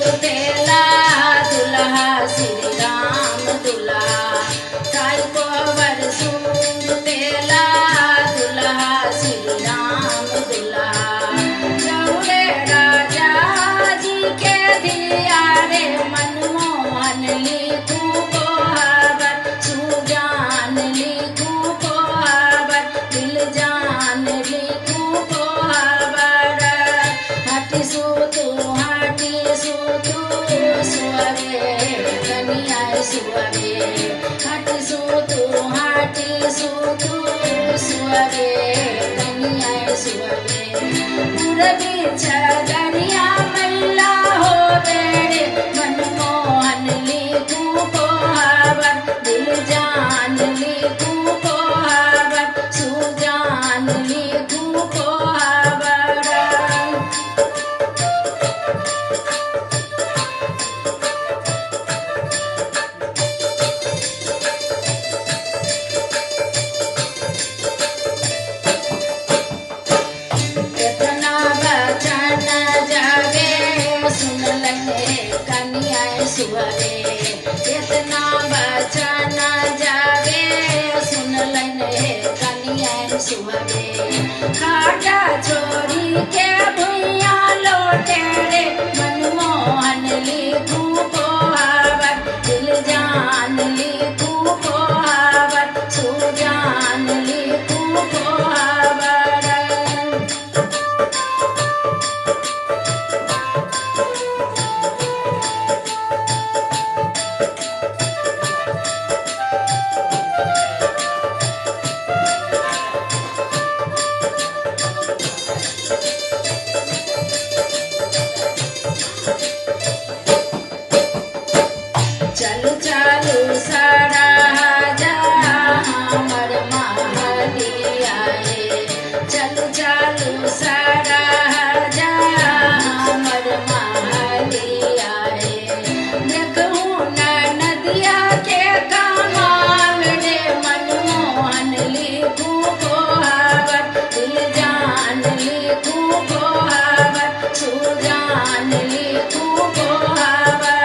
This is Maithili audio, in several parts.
सुतेला दुल्हा श्री राम दुल्हा, ताई कोहबर सुतेला दुल्हा श्री राम दुल्हा। रौरे राजा जी के धिया रे मनमोहन लिखू कोहबर, सुजान लिखू कोहबर, दिल जान लिखू कोहबर। हटी सुतू हटी सुतू सुअरे कनिया सुअरे, हटी सुतू हटी सुतू सुअरे कनिया सुअरे। पूरबी चदरिया मैला हो बेरे मनमोहन लिखू कोहबर, दिल जान लिखू कोहबर, सुजान लिखू कोहबर। केतना बचन जागे सुनलने कनिया सुअरे, केतना बचन जागे सुनलने कनिया सुअरे। खाटा छोड़ी के भुइया लोटे रे मनमोहन लिखू कोहबर, दिल जान लिखू कोहबर, सुजान लिखू कोहबर। चलू चलू सारा जा हमर महलिया हे, चलू चलू सारा जा हमर महलिया हे। देखू न नदिया के कमाल रे मनमोहन लिखू कोहबर, दिल जान लिखू कोहबर, सुजान लिखू कोहबर।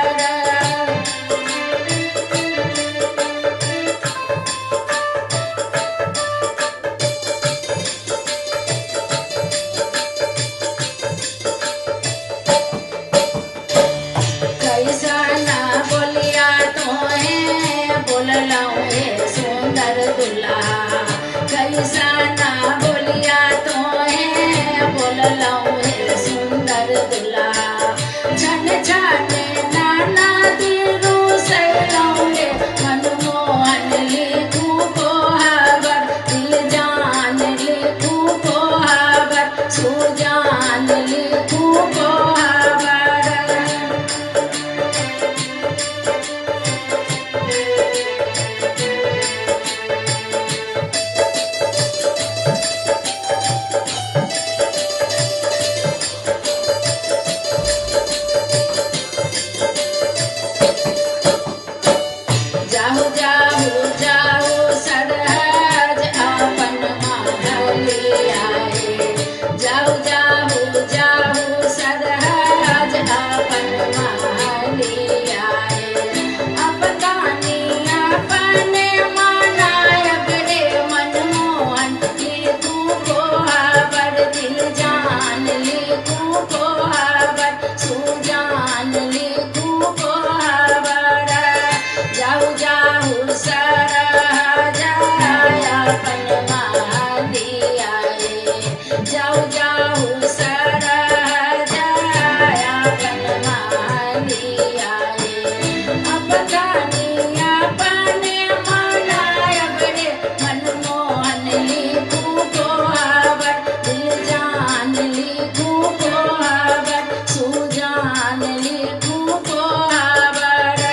कैसा ना बोलिया तोहे बोललौं हे सुंदर दुल्हा, कैसा ना बोलिया तोहे बोललौं हे सुंदर दुल्हा। छन छाने नाना दिरू सैलौं रे मनमोहन लिखू कोहबर, दिल जान लिखू कोहबर, सुजान लिखू कोहबर। जाहु जाहु जाहु सरहज अपन महलिया हे, जाहु जाहु जाहु सरहज अपन महलिया हे। अपदानी अपने मनायब रे मनमोहन लिखू कोहबर, दिल जान लिखू कोहबर, सुजान लिखू कोहबर। जाहु जाहु सरहज अपन महलिया हे, जाहु जाहु सरहज अपन महलिया हे। अपदानी अपने मनायब रे मनमोहन लिखू कोहबर, दिल जान लिखू कोहबर, सुजान लिखू कोहबर।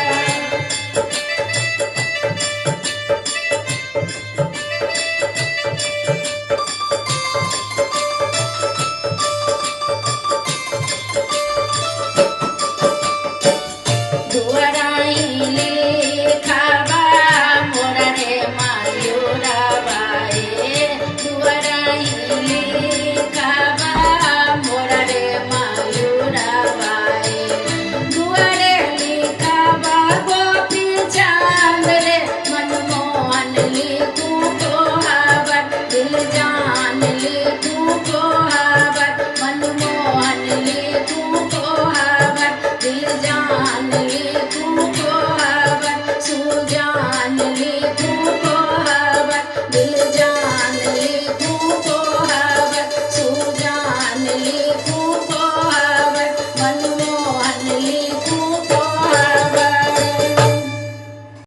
लिखू।